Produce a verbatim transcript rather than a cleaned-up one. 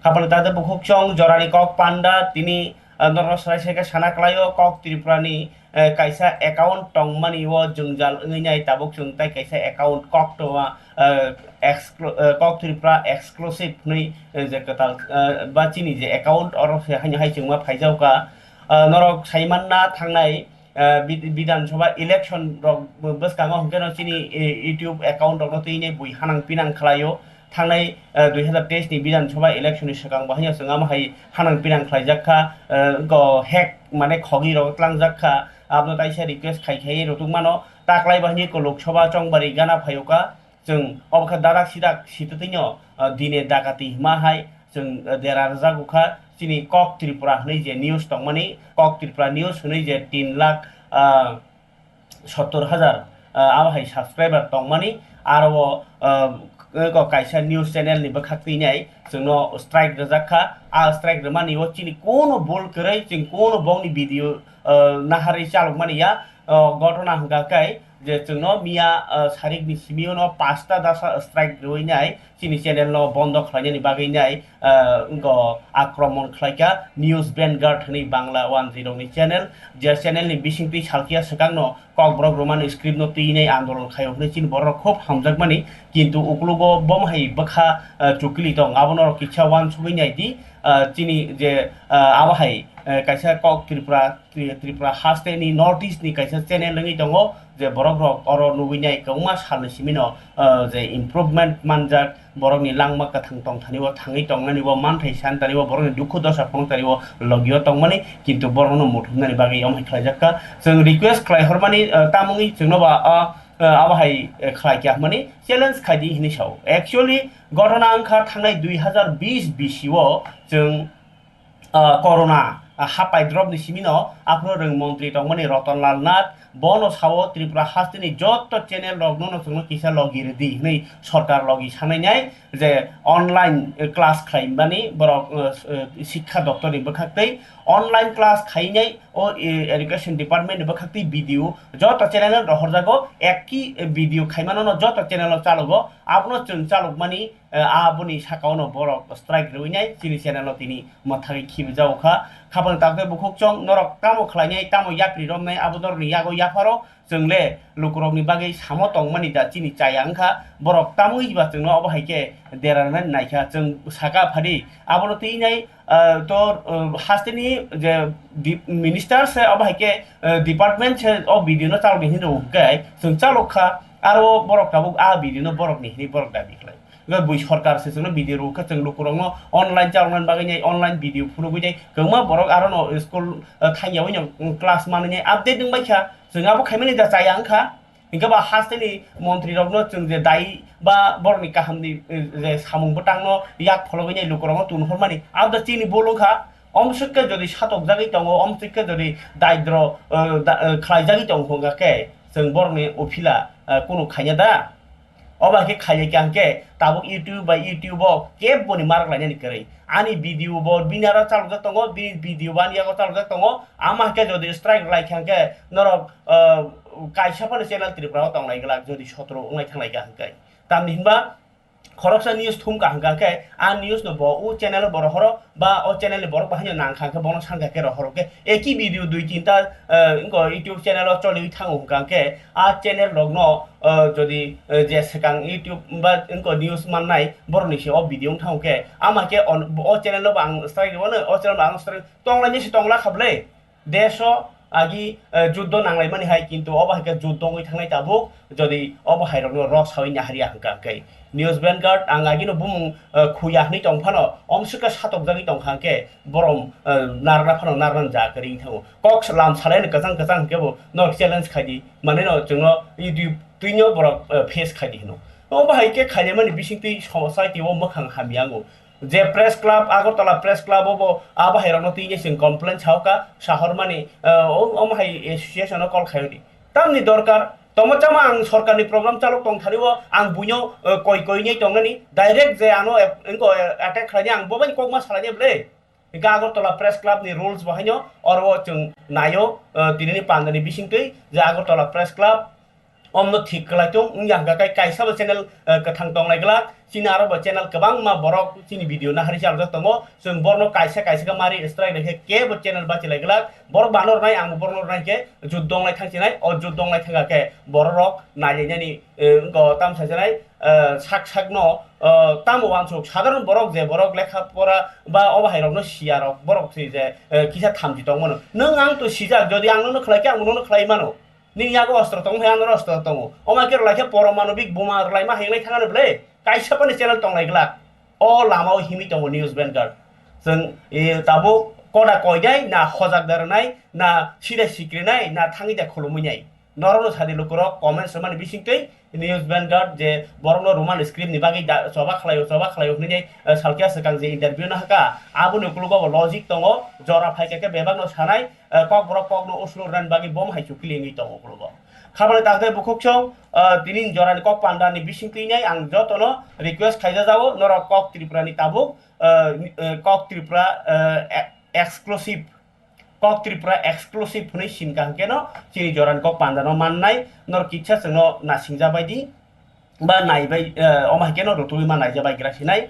Khapang tade bukhuk chong jorani kok panda tini, ah, norok srai srai khe sana khlaio kok Tripura ni, eh, kaisa account tongmani o jwngjal wngwi nai tabuk chwng tai kaisa account kok tongma, eh, exclu-, eh, kok Tripura exclusive hwnwi, eh, je kwtal, eh, ba chini je account oro se haino hai chwngma phaijao ka. Ah, norok saimanna thangnai, eh, bid-, Bidhan Sabha election rok bwskango hwnkhe no chini, eh, YouTube account rokno twi nai bui hanang pinang khlaio. Thangnai, eh, dui hazar teis ni Bidhan Sabha election ni swkang bo haino chwng amo hai hanang pinang khlaijak kha, eh, go hack mane khogwi rok tlangjak kha. Abono taisa request khai khai rwtwk mano. Taklai bahini ko Lok Sabha chongbari gana phaio ka. Chwng obo khe dadak sidak sitwtwino, ah, dine dakati hima hai chwng, ah, dera rwjago kha. Chini Kok Tripura hwnwi je news tongmani, Kok Tripura news hwnwi je tin lakh, ah, sottor hajar, ah, abo hai subscriber tongmani, aro o, ah, eko kaisa news channel ni bwkhak twi nai chwngno strike rwjak kha. A strike rwmani o chini kono bol kwrwi, chwng kono bongni video, ah, naharwi chalokmani ya. O gotona hwnkha khe je chwngno miya, ah, sarikni simi-o no pasta dasa strike rwui nai chini channel no bondo khlainani bagwi nai, ah, wngkha akromon khlaikha News Vanguard hwnwi Bangla wanjwi rokni channel, je channel ni bisingtwi salkhiya swkangno kokborok romani script no twi nai andolon khaio hwnwi chini borok khub hamjakmani, kintu uklugo bom hai bwkha, ah, chukli tong abono rok kisa wansugwi nai di, ah, chini je, ah, abo hai, eh, kaisa kok Tripura Tri-, Tripura haste ni North East ni kaisa channel wngwi tongo, je borok rok oro nugwi nai kwbangma salni simi no, ah, je improvement manjak, borok ni langma kwthang tongthani o thangwi tongnani o manthai santani o borok ni dukhu dosa phunukthani o logi o tongmani, kintu borok no muthumnani bagwi omo hai khlaijak kha. Chwng request khlai hormani, ah, tamungwi chwngno ba, ah, ah, abo hai, eh, khlai kya hwnmani challenge khai di hinwi sao. Actually, gotona wngkha thangnai dui hazar bis bisi o chwng ah, corona, ah, hapai drop ni simi no aphuru rwng montri tongmani Ratan Lal Nath, bono sao Tripura hasteni joto channel rok no chwngno kisa logi rwdi hwnwi sorkar logi sanai nai je online, eh, class khlai mani borok, eh, eh, sikha doptor ni bwkhak tei online class khainai o, eh, education department ni bwkhak tei video joto channel no rohorjago, ekki, eh, video khaimano no joto channel o chalogo, abono chwng chalokmani, eh, aboni saka ono borok strike rwinai chini channel o tini mwthagwi khibijago kha. Khapang takte bukhuk chong norok tamo khlainai, tamo yapri romnai, abo norokni yago yapharo chwng le lukurokni bagwi samo tongmani da chini chaya wngkha. Borok tamwi ba chwngno obo hai khe derarnani naikha. Chwng saka phadi abono twinai, eh, to, eh, hasteni je di-, minister se obo hai khe, eh, department se o video no chalokni hinwi rw hwnkhe chwng chalok kha. Aro borok tabuk a video no borokni hinwi borok dabi khlai. Hwnkhe bui sorkar se chwngno video rw khe chwng lukurokno online chaloknani bagwi nai online video phunugwi nai kwbangma borok arono school, eh, thangyawi no class manwi nai update wngbai kha. Chwng abo khaimani da chaya wngkha. Hwnkhe ba hasteni montri rokno chwng je dai ba borokni kahamni, eh, je samung bwtangno yak phologwi nai lukurokno tunhormani abo da chini bul wngkha. Omswk khe jodi satokjagwi tongo, omswk khe jodi daidro, eh, da-, eh, khlaijagwi tongo hwnkha khe chwng borokni uphila, eh, kunu khaina da? Obo hai khe khailai khe ang khe tabuk YouTube bai YouTube o keboni marak lainani kwrwi. Ani video bo bini aro chalokjak tongo, bini video bo ani yago chalokjak tongo. Ama hai khe jodi strike lai khe ang khe norok, ah, kaisa phano channel Tripura o tonglai glak jodi sotro wnglai thanglai kha hwnkhe. Tamni hinba khoroksa news thum kha hwnkha khe a news no bo o channel o bo rohoro ba o channel ni borok bo haino nang kha khe bono san kha khe rohoro khe eki video dui tinta, ah, wngkha YouTube channel o choliwi thango hwnkha khe a channel rokno, ah, jodi, ah, je swkang YouTube ba wngkha news mannai borokni se o video wng thango khe ama khe on-, o channel no bo ang strike rwmano, o channel no ang strike tonglaini se tongla kha bwle. Desh o agi, eh, juddo nanglaimani hai, kintu obo hai khe juddo wngwi thangnai tabuk, jodi obo hai rokno rw sawi nahari ya hwnkha khe. News Vanguard ang agino bumung, eh, khuya hwnwi tong phano, omswk khe satokjagwi tong kha khe, borom, eh, narwkna phano narwkna ja kwrwi wng thango. Kok lam salai no kwchang kwchang hwnkhe bo no challenge khai di, mane no chwngno YouTube twino borok, eh, face khai di hwno. Obo hai khe khailaimani bisingtwi society o mwkhang hamya wngo. Je press club, Agartala press club o bo abo hai rokno twi nai chwng complain sao ka, sahormani, eh, o, omo hai association o call khaio di. Tamni dorkar, tomo chama ang sorkar ni program chalok tong thani o, ang buino, eh, koi koi nai tong nani, direct je ano ap-, wngko, eh, attack khlai ni ang bo bai kokma salai ni ble. Hingke Agartala press club ni rules bo haino oro o chwng naio, eh, tini ni panda ni bisingtwi je Agartala press club, Omno thik kwlai tong wngya hwnkha khe kaisa bo channel, eh, kwthang tonglai glak. Chini aro bo channel kwbangma borok chini video naharwi chaljak tongo. Chwng borno kaisa kaisa khe mari strike rikhe kebo channel bachilai glak. Borok bano rwnai, ang borno rwnai khe jut donglai thangchinai. O jut donglai thangkha khe bororok nailainani, eh, wngkha o tamo sachinai, eh, sak sakno, eh, tamo uansuk. Sadharon borok je borok lekha pora ba obo hai rokno siya rok borok se je, eh, kisa thamchi tongmano. Nwng ang to sijak, jodi ang nono khlai khe ang nono khlai mano. Nini yago ostro tong phai, ano ostro tongo. Oma khe rwlai khe poromanobik buma rwlai ma hinglai thangano ble. Kaisa pani channel tonglai glak. O lama o himi tongo News Vanguard. Chwng, e, tabuk koda koinai, na hojak da rwnai, na sida sikrinai, na thangwi da khulumwi nai. Norokno sadi lukurok comment swmani bisingtwi News Vanguard je borokno Roman script ni bagwi da choba khlaio, choba khlaio hwnwi, eh, salkhe swkang je interview no haka. Aboni ukologo bo logic tongo, jora phaikha khe bebakno sanai, eh, kokborok kokno uslu rwna bagwi bom hai chukli wngwi tongo ukologo. Khabani takte bukhuk song, eh, tini jorani kok pandani bising twinai ang jotono request khaijajao, norok kok Tripura ni tabuk, eh, eh, kok Tripura, eh, e-, exclusive, kok Tripura exclusive hwnwi sinkha hwnkhe no chini jorani kok pandano mannai, norok kitsa chwngno nasingjabai di. Ba naibai, eh, omo hai khe no rutugwi ma naija bai gra sinai.